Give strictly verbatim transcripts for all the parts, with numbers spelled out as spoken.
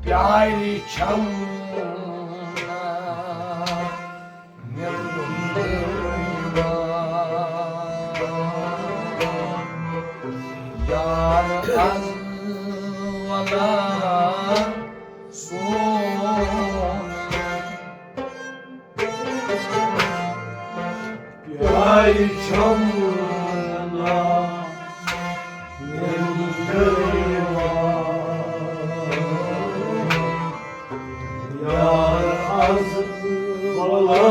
پیارِ چھم یار از ولا سون۔ پیارِ چھم نا نندر یوان، یار از ولا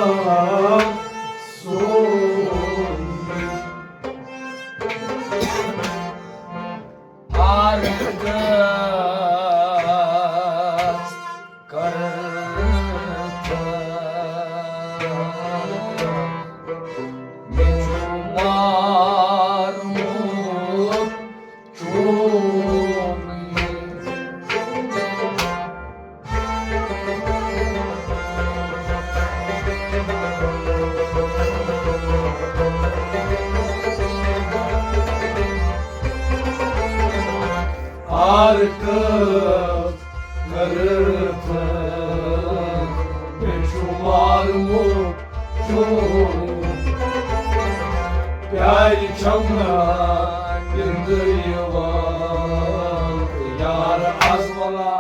سون۔ آر گژھ کر تہٕ مےٚ چھُ مارمُت چون۔ آر کٔژ کٔرٕتھ مےٚ چھُ مارمُت چون۔ پیارِ چھم نا گِنٛدٕ یِوان یار از ولا۔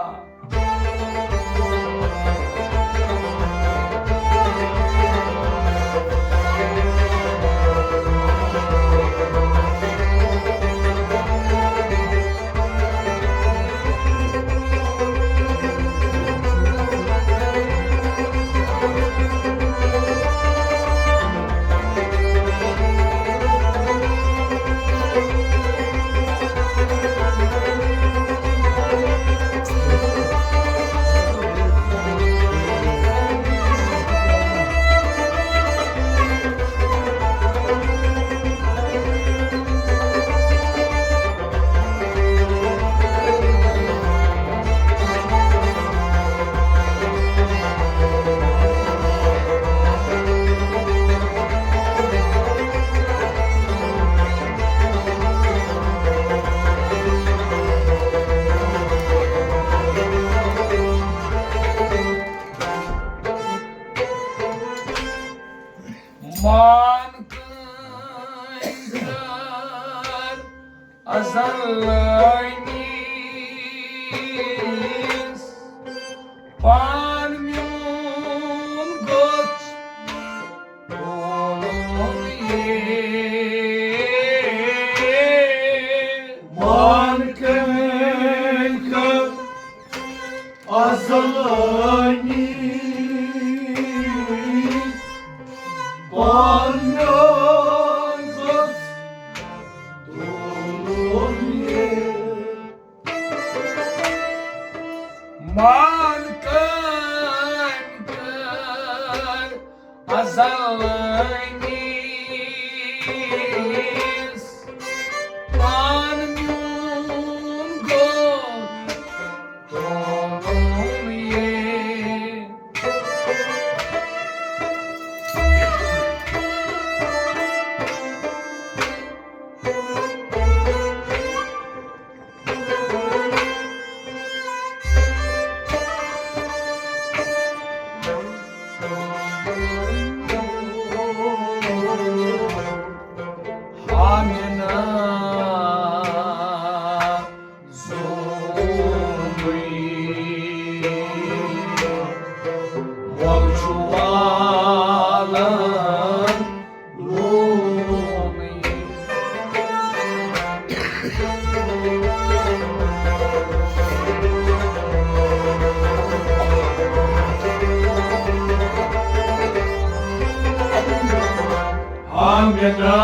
مان کٲنٛسہِ ازل نیٖس پان میون گوٚژھ تُلُن یے۔ مان کٲنٛسہِ ازل نیٖس پان میون گوٚژھ تُلُن یے۔ مان کٲنٛسہِ ازل نیٖس پان میون گوٚژھ تُلُن یے۔ ہامِنا زومٕے وۄل چھُ والان لومٕے۔ ہامِنا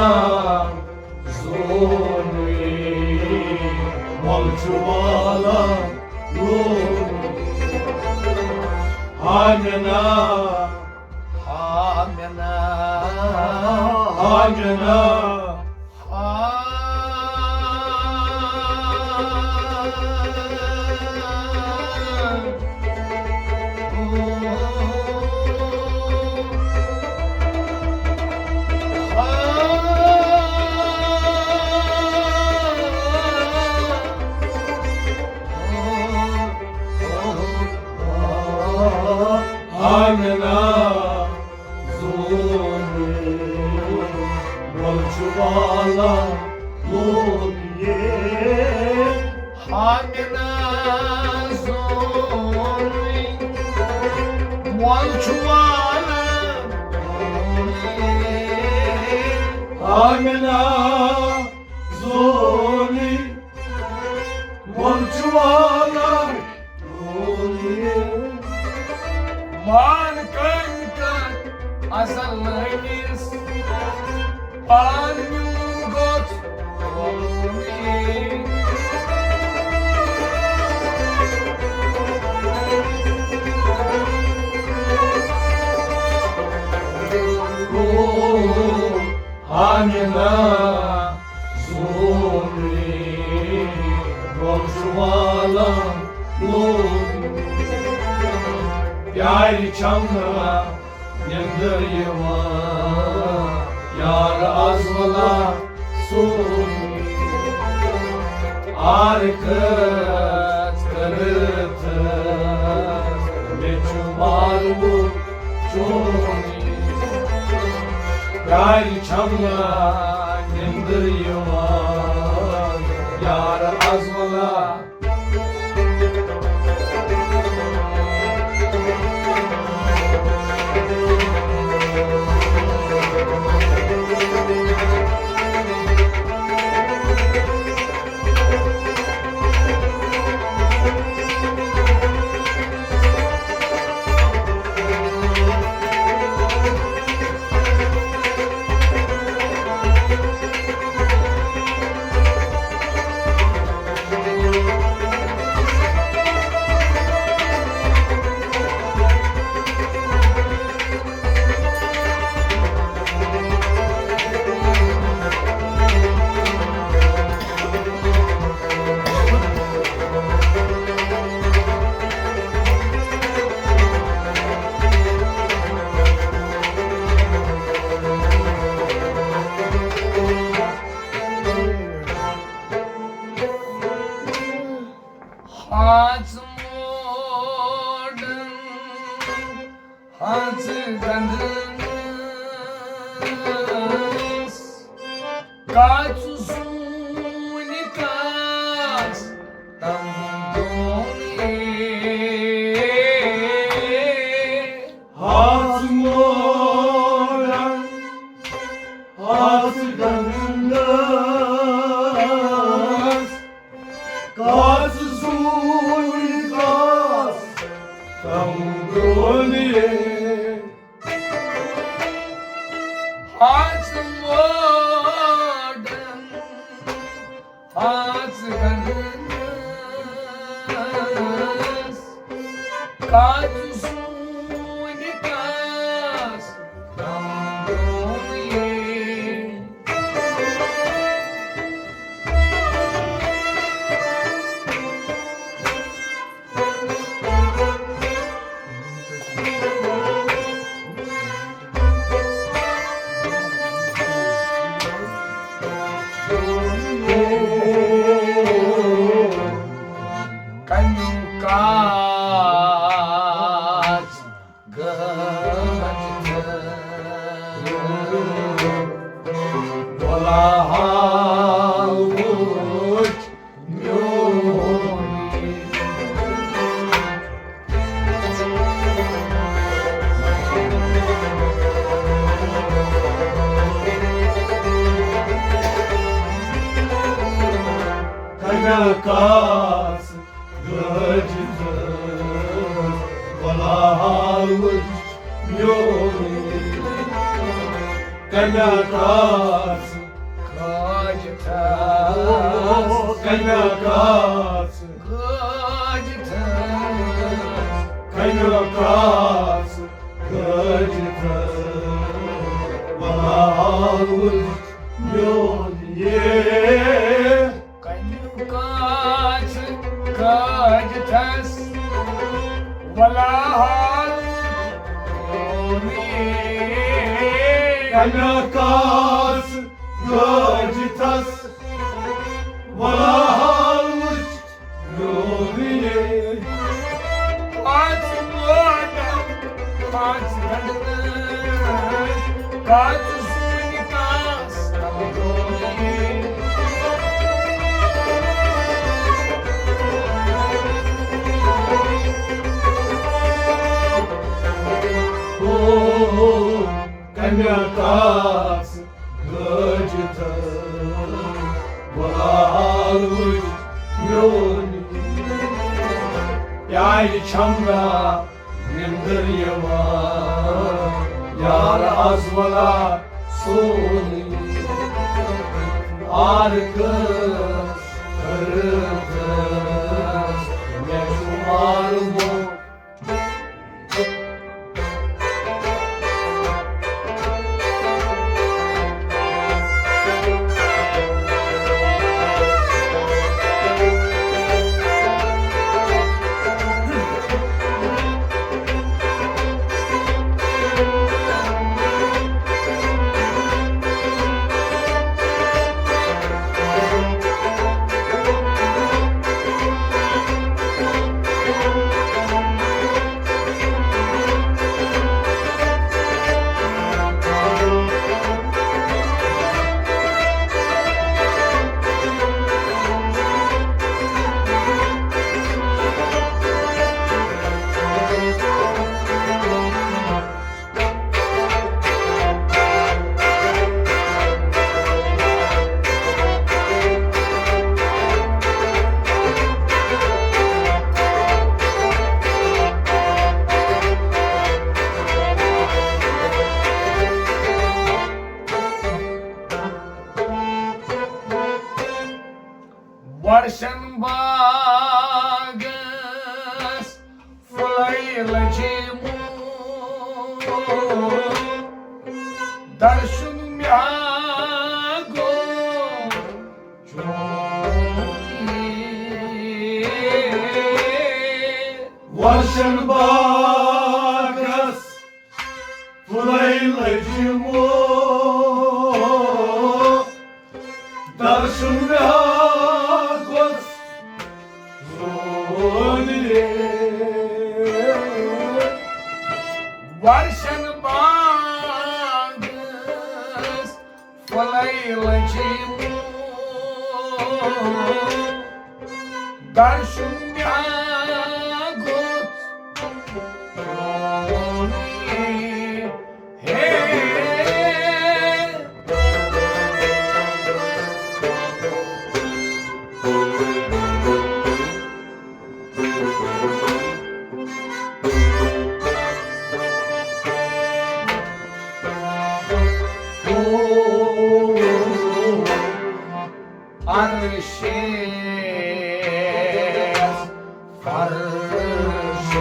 زومٕے وۄل چھُ والان لومٕے۔ ہامِنا، ہامِنا، ہامِنا، ہامِنا۔ آمنہ زونُے، مۄل چھُ والان۔ آمنہ زونُے، مۄل چھُ والان۔ مان کٔمۍ کتھ ازل لٲنِس، پان میون گوٚژھ۔ آمنہ زونُے، گۄل چھُ والان لوٚگ۔ پیارِ چھَم نہٕ نِندٕر یِوان، یار از ولا سون۔ آر کٔژ کٔرٕتھ مےٚ چھُ مارمُت چون۔ پیارِ چھَم نہٕ نِندٕر یِوان، یار از ولا۔ ہاژ موڈن ہاژ گندنس، کاژ زونہِ کاژ تم دونہِ۔ ہاژ موڈن ہاژ گندنس، کاژ زوٗنۍ کاژ تم گرٛونہِ۔ ہاژ موڈن ہاژ گنٛڈنس، کاژ زوٗنہِ کاژ تم گرٛونہِ۔ کنیُک کاژ گٲج تھٲو۔ ولا حال وُچھ میون۔ کنیٛا کاژ گٲج تھٲو، ولا حال وُچھ میون۔ کنیٛا کاژ گٲج تھٲو، کنیٛا کاژ گٲج تھٲو، کنیٛا کاژ گٲج تھٲو، ولا حال وُچھ میون۔ یہ کنیُک کاژ گٲج تھس، ولا حال وُچھ۔ کنیٛا کاژ گٲج تھس، ولا حال وُچھ۔ کاژ موڈن، کاژ گنٛڈنس، کاژ زوٗنہِ کاژ تم گرٛونہِ۔ کاس گٲجِتھ گۄلال وٕچھ میون۔ پیارِ چھم نا نِندٕر یِوان، یار از ولا سونٕے۔ آر کٲژ کٔرٕتھ مےٚ چھُ مارمُت۔ وَرشَن باغَس پھُلے لٔجمٕژ، درشُن مےٚ گوٚو چون۔ وَرشَن باغَس پھُلے لٔجمٕژ، درشُن مےٚ گوٚژھ زون۔ وَرشَن باغَس پھُلے لٔجمٕژ، درشُن مےٚ گوٚژھ۔ عرشس فرشس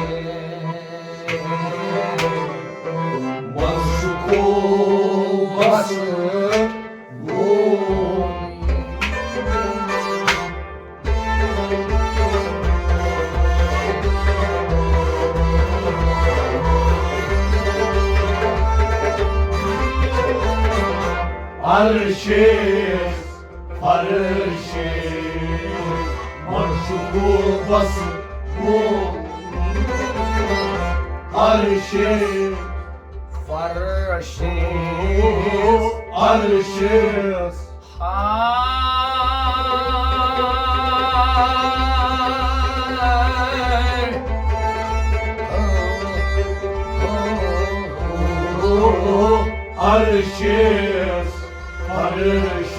منٛز چھُ خوبس گوٚو۔ عرشس فرشس منٛز چھُ خوبس گوٚو۔ عرشس فرشس۔ عرشس۔ ہاے۔ عرشس۔ عرشس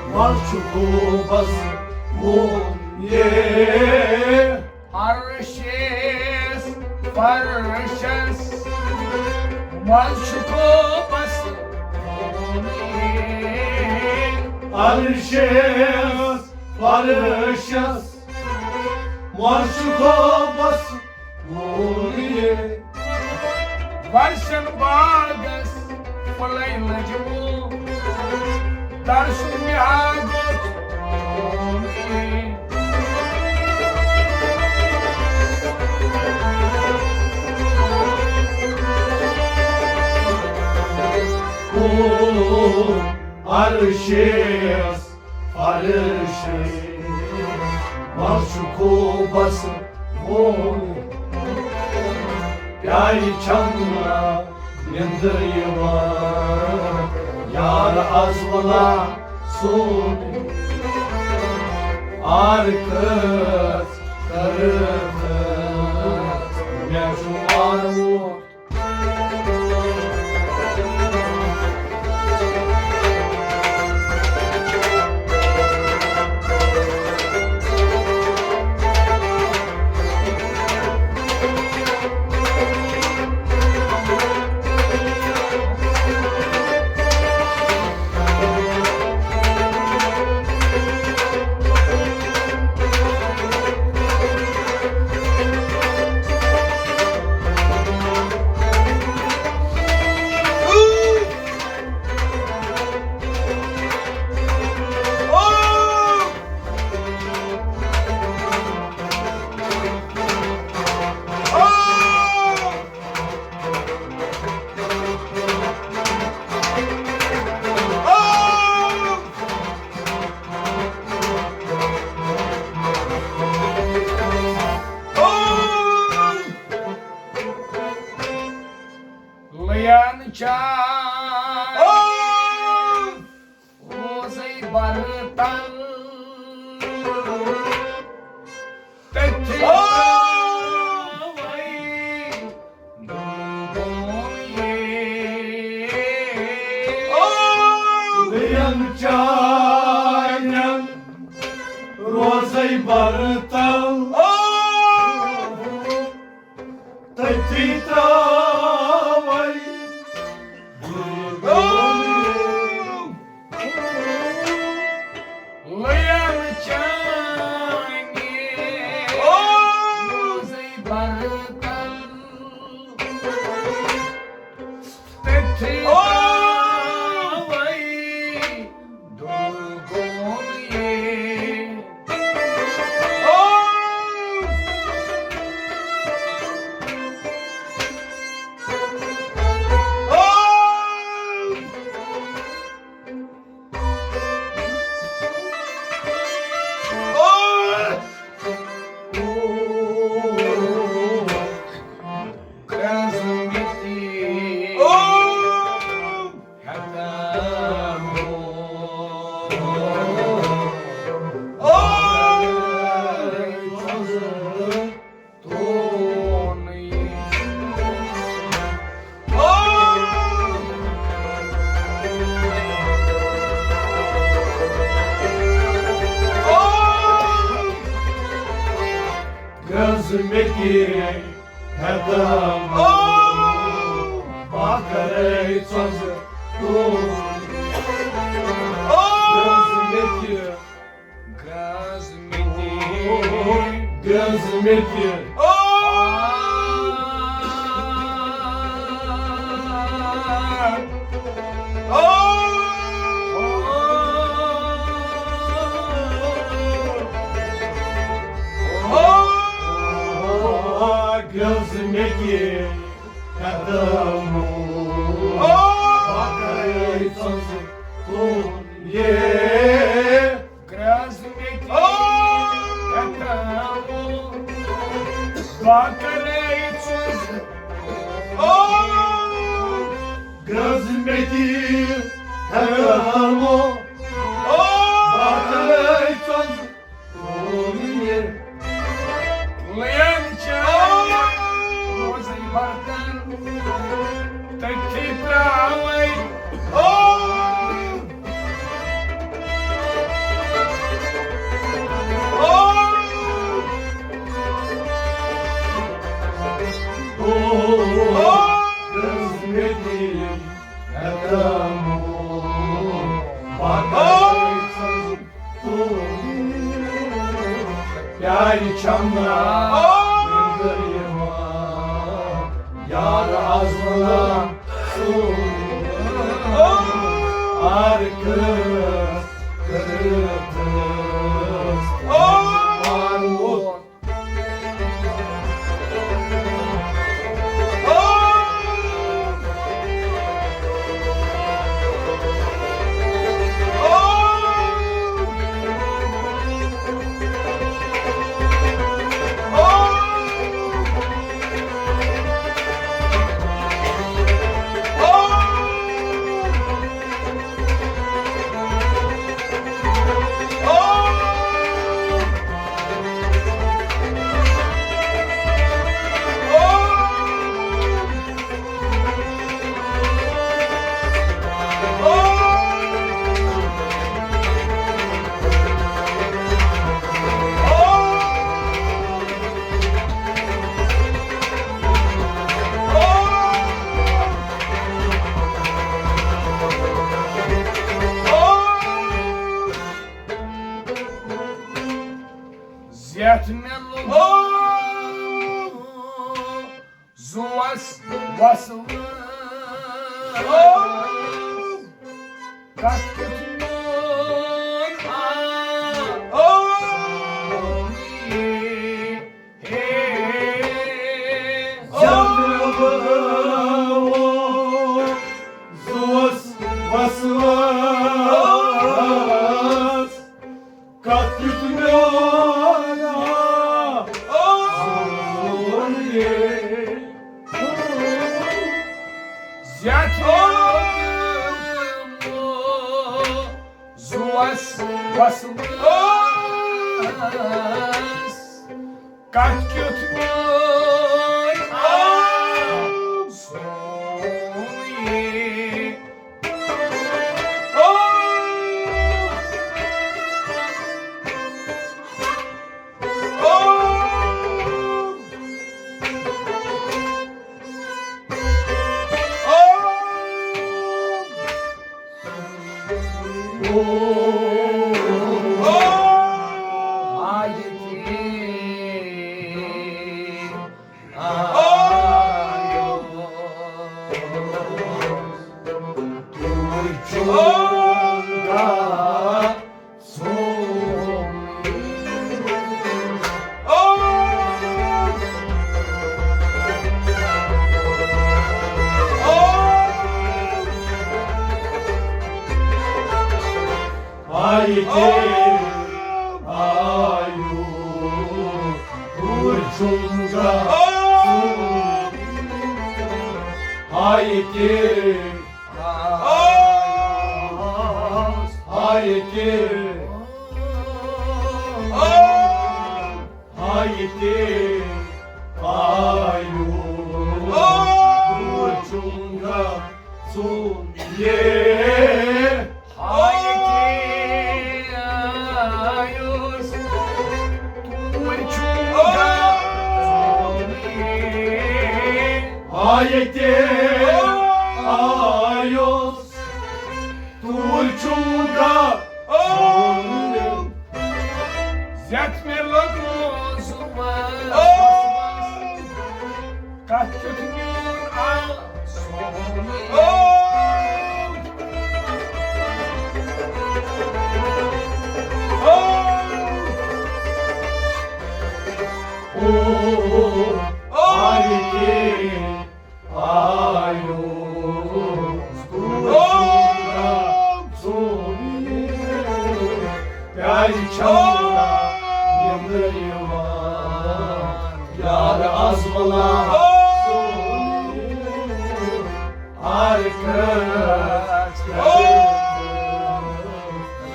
منٛز چھُ خوبس گوٚو۔ عرشس فرشس منٛز چھُ خوبس۔ عرشس فرشس منٛز چھُ خوبس۔ وَرشَن باغَس پھُلے لٔجمٕژ، درشُن مےٚ گوٚژھ۔ عرشس فرشس منٛز چھُ خوبس گوٚو۔ پیارِ چھم نا نِندٕر یِوان، یار از ولا سون۔ آر کٔژ کٔرٕتھ مےٚ چھُ مارمُت۔ برتل، او، تٔتھی ترٛاوَے۔ او، لین چانہِ، او، روزے برتل۔ تٔتھی، او، ترٛاوَے دوٗگوٗن یے۔ او، او، او۔ گٔز مےٚ کِنۍ ہٮ۪تم، او، بہٕ کرے ژۄزٕ تُل۔ او، گٔز مےٚ کِنۍ، گٔز مےٚ کِنۍ، گٔز مےٚ کِنۍ۔ او، گٔز مےٚ کِنۍ ہٮ۪تم، او، بہٕ کرے ژۄزٕ تُل یے۔ گٔز مےٚ کِنۍ، او، ہٮ۪تم، بہٕ کرے ژۄزٕ، او، گٔز مےٚ کِنۍ ہٮ۪تم، او، بہٕ کرے ژۄزٕ تُل یے۔ لین چانہِ، او، روزے برتل، تٔتھی ترٛاوَے۔ او، او، او، گٔز مےٚ کِنۍ ہٮ۪تم، بہٕ کرے ژۄزٕ تُل۔ پیارِ چھم نا نندر یِوان، یار از ولان سُل۔ آر کٔرٕس، کٔرٕس، آر ووت۔ زیٹھ مےٚ لوٚگ زُوَس وَسوٕ۔ کَتھ کیُتھ میون آ۔ زُوَس وَسوَس۔ کَتھ کیُتھ میون آ۔ زُوَس وَسوَس۔ کَتھ کیُتھ میون آ۔ Haydi, ayu, kurçunga, haydi, haydi, haydi, ayu, kurçunga, sun ye. Haydi, ayus, turçunga. Haydi, ayus, turçunga. Zet merlok mozuma. Kaç kötü gün al. Yar azmala. Arka.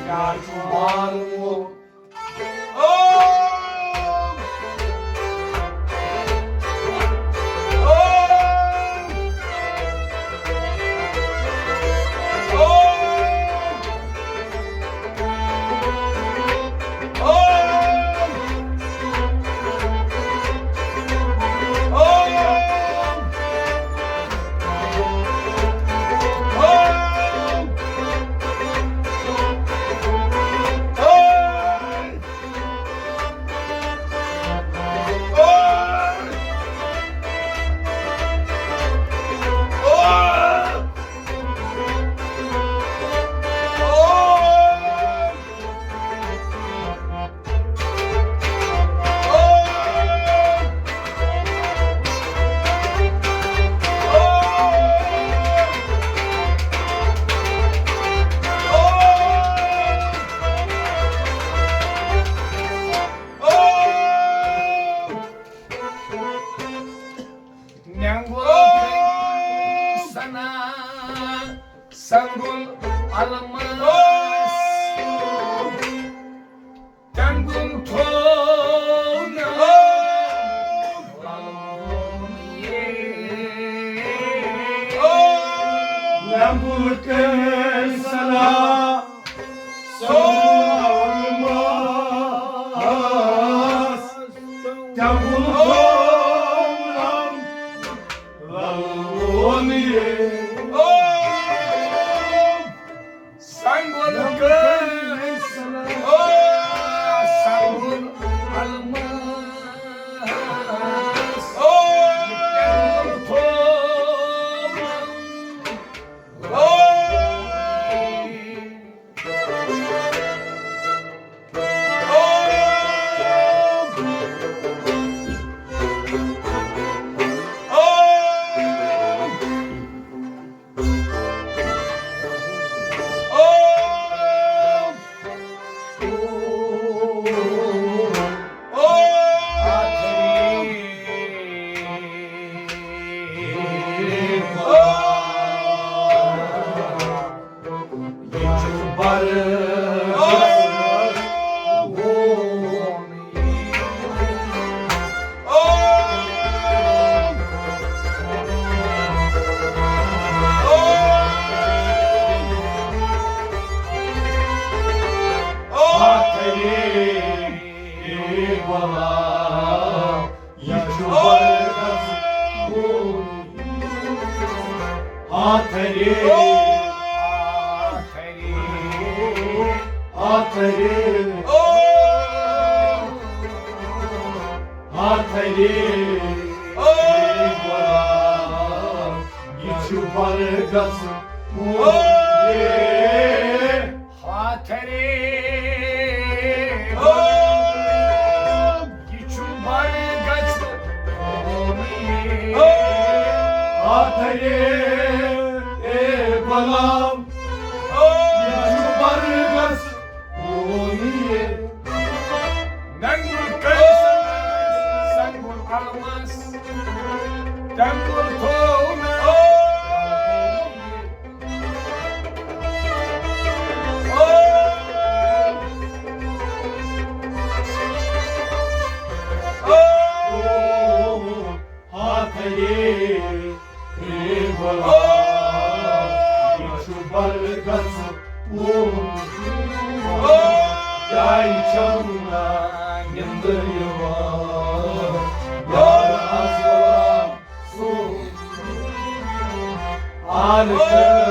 Yar var mı? Nengul sana, sangul almas. Tangul tona. Nengul sana. Sönmez. Yavrum, lan, lan, ye. Sangol kız, sangol almaz. Yavrum, Yar şu barkas bu. Hatari. Hatari. Hatari. Yar şu barkas bu. Hatari. Yar şu barkas. Hatari, e, balam. Yar şu barkas. کٔرۍ سنگُل علمس، تمہِ کُل تھوو نہٕ۔ ہاتھ یے، ہے غلام، یہِ چھُ بلغس ووٚن۔ جاے چھم نہ نِندٕ یِوان، یار از غلام سُنٛد آر کٔرٕتھ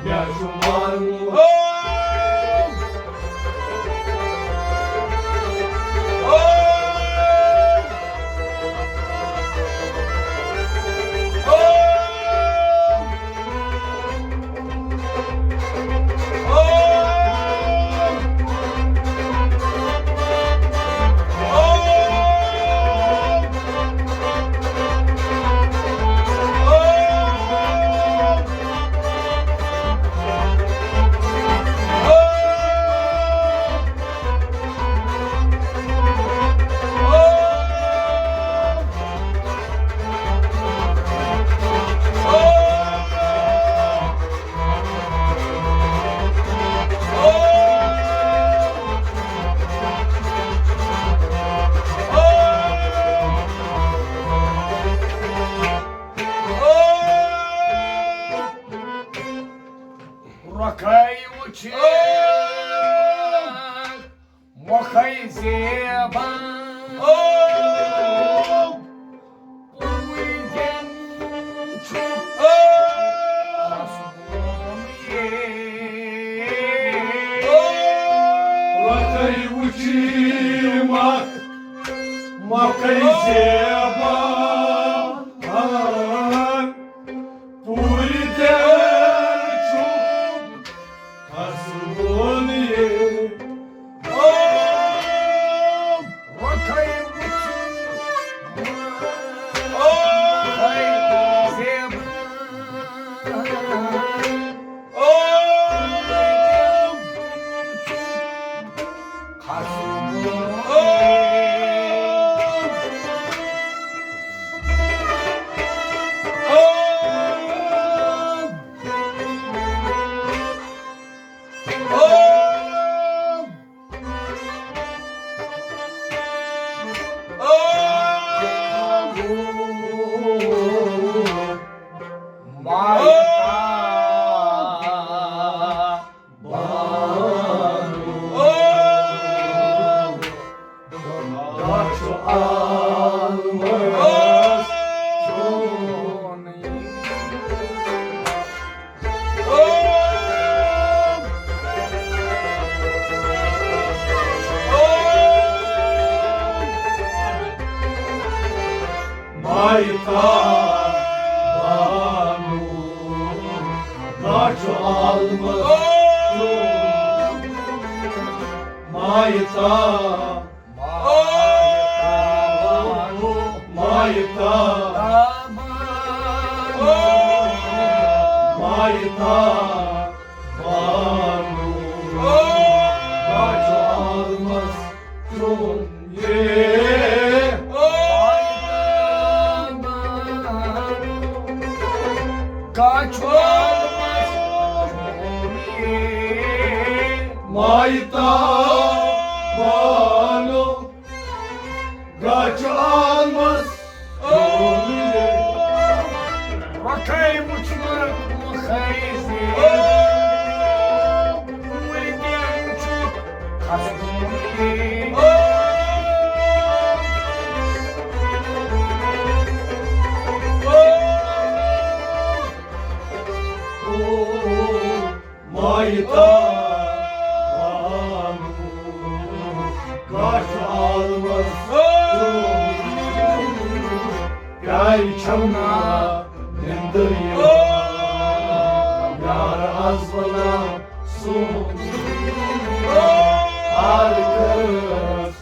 مےٚ چھُ مارمُت۔ رۄخَے وٕچھِتھ مۄخَے زیبان۔ پوٗرۍ دِن چھُ رۄخَے وٕچھی مۄخ، مۄخَے زیبان۔ پوٗرٕ دِل چھُ کھسوُن یہِ۔ او، رۄخَے وٕچھِو۔ او، ہے زیبہٕ۔ او، کھسوُن۔ او، او، مایتا بانو، داچھ عالمس چون۔ مایتا، مایتا، مایتا بانو، داچھ عالمس چون۔ مایتا بانو، گاچھ عالمس۔ رۄخَے وٕچھمٕژ مۄخَے زیبہٕ۔ پوٗرٕ دِن چھُ کھسوُن یہِ۔ مایتا بانو، گاچھ عالمس۔ پیارِ چھم نہ نندر یِوان، یار از ولام سُنٛد۔ ہر کس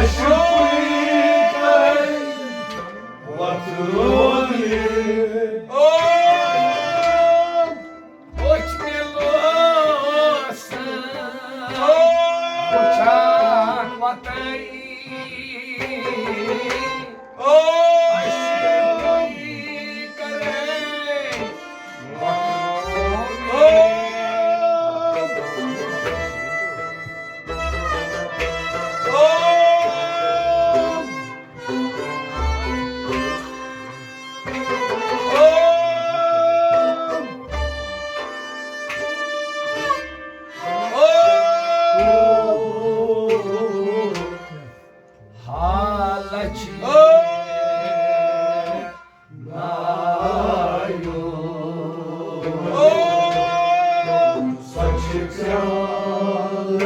شُکُر کرے وۄتھ رویہِ۔ او، أچھ مےٚ لوسن، او، وٕچھان وۄتھے۔ او، اَسہِ کرے۔ او، او، او، او، ہا لچھی۔ نایو۔ سۄ چھِ پیالن۔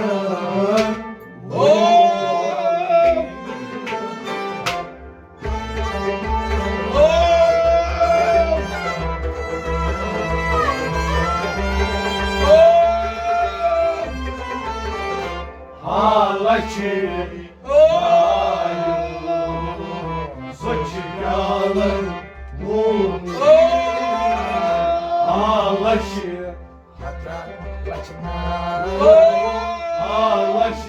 ہا لچھی۔ سۄ چھِ پیالن وول۔ آ لچھِ۔ آ لچھِ۔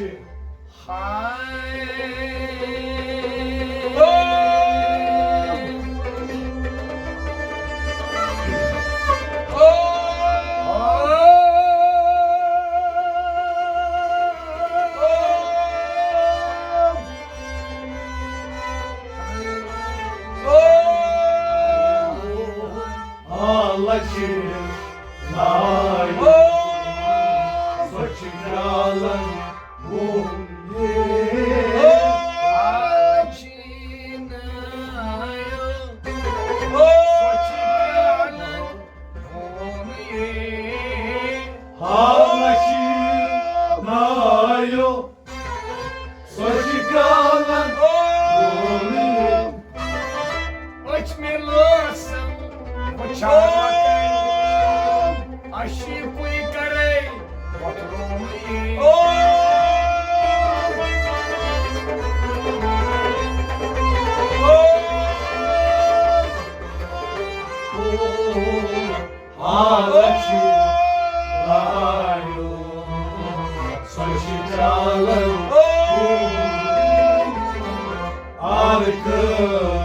آ لچھِ نایو، سۄ چھِ پیالن وول۔ آ لچھِ نایو، سۄ چھِ پیالن وول۔ آ لچھِ نایو، سۄ چھِ پیالن وول۔ أچھ مےٚ لٲسٕم وٕچھان وۄتھے، اَشی پُے کرے وۄتھ رومٕے۔ آ لچھِ نایو، سۄ چھِ پیالن وول۔ آرکہٕ